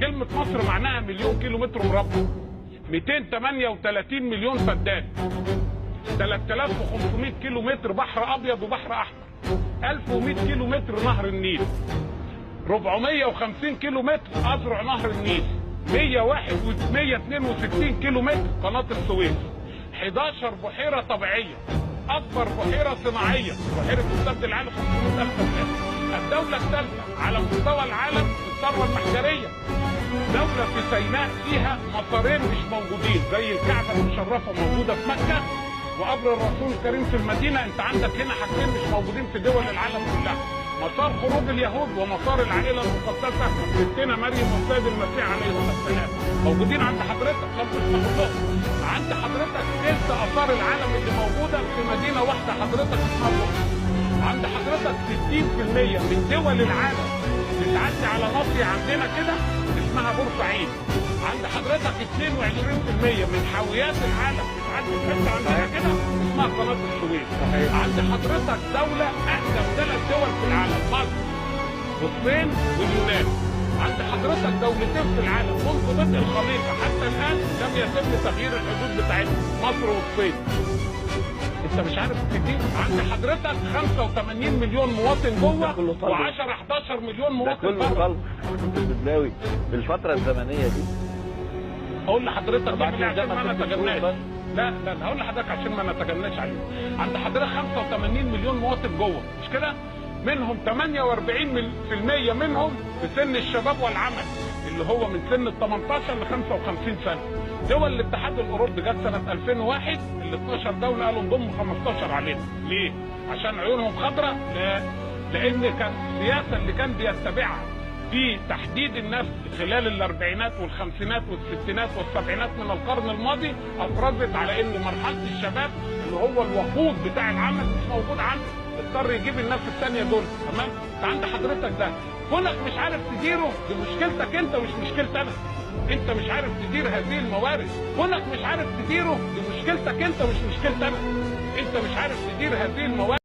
كلمة مصر معناها مليون كيلو متر مربع، 238 مليون فدان، 3500 كيلو متر بحر أبيض وبحر أحمر، 1100 كيلو متر نهر النيل، 450 كيلو متر أذرع نهر النيل، 162 كيلو متر قناة السويس، 11 بحيرة طبيعية، أكبر بحيرة صناعية بحيرة السد العالي 500,000 فدان، الدولة الثالثة على مستوى العالم في الثروة المحجرية، دولة في سيناء فيها مسارين مش موجودين زي الكعبة المشرفة موجودة في مكة وقبر الرسول الكريم في المدينة. انت عندك هنا حاجتين مش موجودين في دول العالم كلها، مسار خروج اليهود ومسار العائلة المقدسة ستنا مريم والسيد المسيح عليه السلام، موجودين عند حضرتك. خلص تاخد عند حضرتك ثلث آثار العالم اللي موجودة في مدينة واحدة حضرتك اسمها الأقصر. عند حضرتك 60% من دول العالم بتعدي على ناصية عندنا كده اسمها بورسعيد. عند حضرتك 22% من حاويات العالم بتعدي في حتة عندنا كده اسمها قناة السويس. عند حضرتك دولة أقدم 3 دول في العالم، مصر والصين واليونان. عند حضرتك دولتين في العالم منذ بدء الخليقة حتى الآن لم يتم تغيير الحدود بتاعتهم، مصر والصين. انت مش عارف تدي. عند حضرتك 85 مليون مواطن جوه و10 11 مليون مواطن بره. ده كله طلب الببلاوي بالفترة الزمنية دي. اقول لحضرتك عشان ما نتجناش، لا لا هقول لحضرتك عشان ما نتجناش عليه. عند حضرتك 85 مليون مواطن جوه، مش كده؟ منهم 48% منهم في سن الشباب والعمل اللي هو من سن ال 18 ل 55 سنة. دول الاتحاد الاوروبي جت سنة 2001 ال 12 دولة قالوا نضم 15 علينا. ليه؟ عشان عيونهم خضراء؟ لا، لان كان السياسة اللي كان بيتبعها في تحديد النسل خلال الاربعينات والخمسينات والستينات والسبعينات من القرن الماضي افرزت على ان مرحلة الشباب اللي هو الوقود بتاع العمل مش موجود عنده، اضطر يجيب الناس الثانية دول. تمام؟ انت عند حضرتك ده كونك مش عارف تديره دي مشكلتك انت مش مشكلتي انا. انت مش عارف تدير هذه الموارد، كونك مش عارف تديره دي مشكلتك انت مش مشكلتي انا. انت مش عارف تدير هذه الموارد.